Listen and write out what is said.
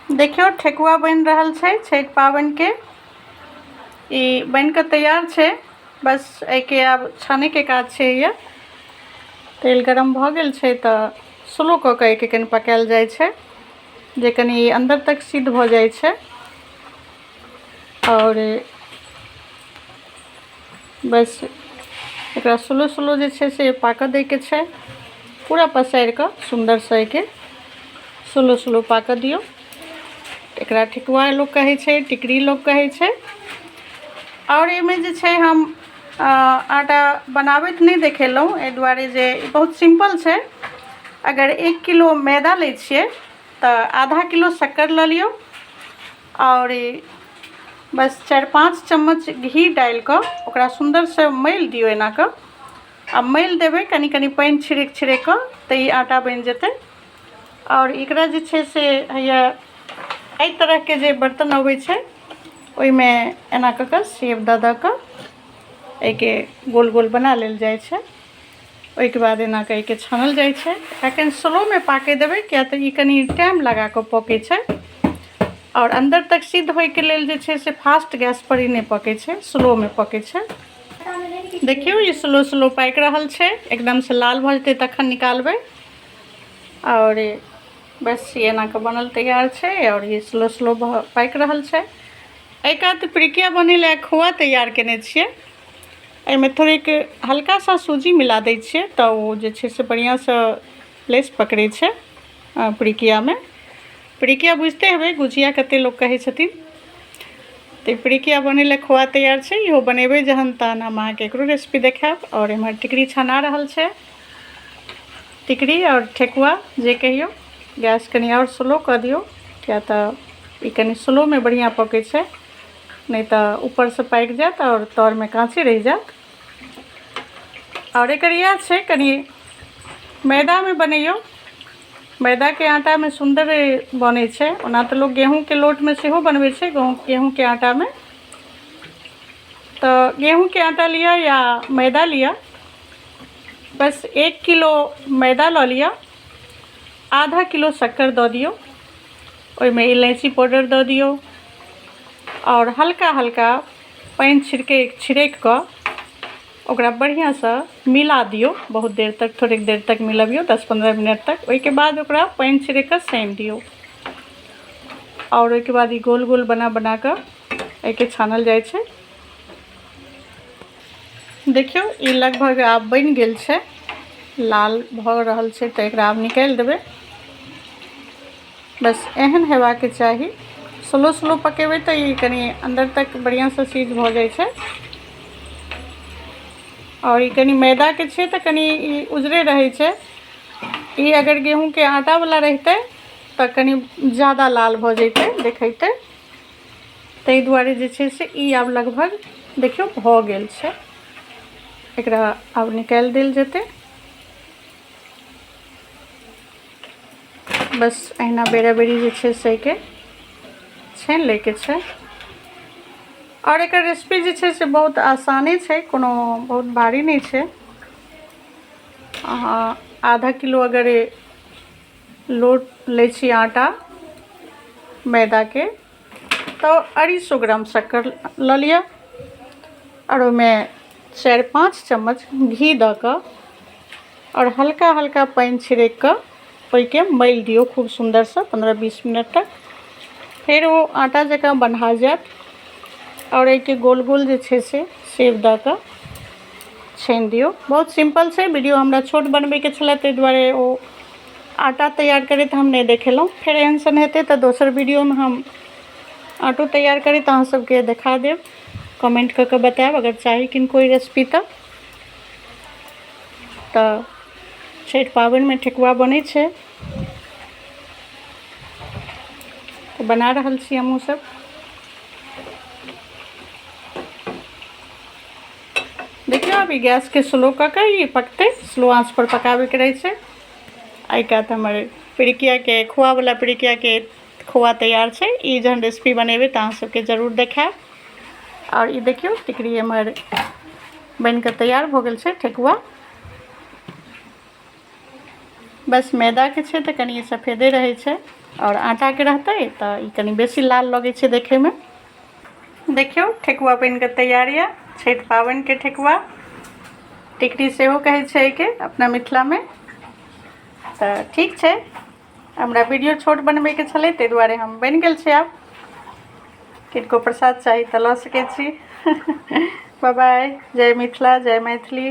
देखियौ ठेकुआ बनि रहल छै छठि पाबनिके। ई बनि कऽ तैयार छै, बस एहिके आब छानैके काज छै। ये तेल गरम भऽ गेल छै तऽ स्लो कऽ कऽ एहिके कनि पकायल जाइ छै, जे कनि अन्दर तक सिद्ध भऽ जाइ छै। आओर बस एकरा स्लो स्लो जे छै से पाकऽ दैके छै। पूरा पसारि कऽ सुन्दरसँ एहिके स्लो स्लो पाकऽ दियौ। एकरा ठेकुआ लोक कहै छै, टिकरी लोक कहै छै। आओर एहिमे जे छै हम आटा बनाबैत नहि देखेलहुँ, एहि दुआरे जे ई बहुत सिम्पल छै। अगर 1 किलो मैदा लै छियै तऽ आधा किलो शक्कर लऽ लियौ आओर बस 4-5 चम्मच घी डालिकऽ ओकरा सुन्दरसँ मलि दियौ एना कऽ। आ मलि देबै कनि कनि पानि छिड़कि छिड़कि कऽ, तऽ ई आटा बनि जेतै। आओर एकरा जे छै से हैया एहि तरहके जे बर्तन अबै छै, ओहिमे एना कऽ कऽ सेब दऽ दऽ कऽ एहिके गोल गोल बना लेल जाइ छै। ओहिके बाद एना कऽ एहिके छानल जाइ छै। एकरा कनि स्लोमे पाकै देबै, किया तऽ ई कनि टाइम लगा कऽ पकै छै आओर अन्दर तक सिद्ध होइके लेल जे छै से फास्ट गैसपर ई नहि पकै छै, स्लोमे पकै छै। देखियौ, ई स्लो स्लो पाकि रहल छै। एकदमसँ लाल भऽ जेतै तखन निकालबै। आओर बस ई एना कऽ बनल तैयार छै आओर ई स्लो स्लो पाकि रहल छै। एहि कात पिरिकिया बनै लए खोआ तैयार केने छियै। एहिमे थोड़ेक हल्का सा सूजी मिला दै छियै तऽ ओ जे छै से बढ़िआँसँ लेस पकड़ै छै पिरिकियामे। पिरिकिया बुझिते हेबै, गुजिया कतेक लोक कहै छथिन। तऽ पिरिकिया बनै लए खोआ तैयार छै। इहो बनेबै जहन तहन हम अहाँके एकरो रेसिपी देखायब। आओर एम्हर टिकरी छना रहल छै, टिकरी आओर ठेकुआ जे कहियौ। गैस कनि आओर स्लो कऽ दियौ, किया तऽ ई कनि स्लोमे बढ़िआँ पकै छै, नहि तऽ ऊपरसँ पाकि जायत आओर तरमे काँचे रहि जायत। आओर एकर इएह छै, कनि मैदामे बनैयौ, मैदाके आटामे सुन्दर बनै छै। ओना तऽ लोक गेहूँके लोटमे सेहो बनबै छै, गेहूँके आटामे। तऽ गेहूँके आटा लिअ या मैदा लिअ, बस 1 किलो मैदा लऽ लिअ, आधा किलो शक्कर दऽ दियौ, ओहिमे इलायची पाउडर दऽ दियौ आओर हल्का हल्का पानि छिड़कै छिड़कि कऽ ओकरा बढ़िआँसँ मिला दियौ। बहुत देर तक, थोड़ेक देर तक मिलबियौ, 10-15 मिनट तक। ओहिके बाद ओकरा पानि छिड़कि कऽ सानि दियौ आओर ओहिके बाद ई गोल गोल बना बना कऽ एहिके छानल जाइ छै। देखियौ, ई लगभग आब बनि गेल छै, लाल भऽ रहल छै, तऽ एकरा आब निकालि देबै। बस एहन हेबाक चाही। स्लो स्लो पकेबै तऽ ई कनि अन्दर तक बढ़िआँसँ सीज भऽ जाइ छै। आओर ई कनि मैदाके छै तऽ कनि ई उजरे रहै छै। ई अगर गेहूँके आटावला रहितै तऽ कनि ज्यादा लाल भऽ जैतै देखैते। ताहि दुआरे जे छै से ई आब लगभग देखियौ भऽ गेल छै। एकरा आब निकालि देल जेतै। बस अहिना बेरा बेरी जे छै से एहिके छानि लैके छै। आओर एकर रेसिपी जे छै से बहुत आसाने छै, कोनो बहुत भारी नहि छै। अहाँ आधा किलो अगर लोट लै छी आटा मैदाके, तऽ 250 ग्राम शक्कर लऽ लिअ आओर ओहिमे 4-5 चम्मच घी दऽ कऽ आओर हल्का हल्का पानि छिड़कि कऽ ओहिके मलि दियौ खूब सुन्दरसँ 15-20 मिनट तक। फेर ओ आटा जकाँ बन्हा जायत आओर एहिके गोल गोल जे छै से सेब दऽ कऽ छानि दियौ। बहुत सिम्पल छै। वीडियो हमरा छोट बनबैके छलै, ताहि दुआरे ओ आटा तैयार करैत हम नहि देखेलहुँ। फेर एहन सन हेतै तऽ दोसर वीडियोमे हम आटो तैयार करैत अहाँ सबके देखा देब। कमेंट कऽ कऽ बतायब अगर चाही किनको ई रेसिपी तऽ। तऽ छठि पाबनिमे ठेकुआ बनै छै तऽ बना रहल छी हमहूँ सब। देखियौ, अभी गैसके स्लो कऽ कऽ ई पकतै। स्लो आँचपर पकाबैके रहै छै। एहि कात हमर पिरिकियाके खोआवला पिरिकियाके खोआ तैयार छै। ई जहन रेसिपी बनेबै तऽ अहाँ सबके जरूर देखायब। आओर ई देखियौ, टिकरी एम्हर बनि कऽ तैयार भऽ गेल छै, ठेकुआ। बस मैदाके छै तऽ कनि सफेदे रहै छै। आओर आटाके रहतै तऽ ई कनि बेसी लाल लगै छै देखैमे। देखियौ, ठेकुआ बनि कऽ तैयार यऽ। छठि पाबनिके ठेकुआ, टिकरी सेहो कहै छै एहिके अपना मिथिलामे। तऽ ठीक छै, हमरा वीडियो छोट बनबैके छलै, ताहि दुआरे हम बनि गेल छै। आब किनको प्रसाद चाही तऽ लऽ सकै छी। बाय बाय, जय मिथिला, जय मैथिली।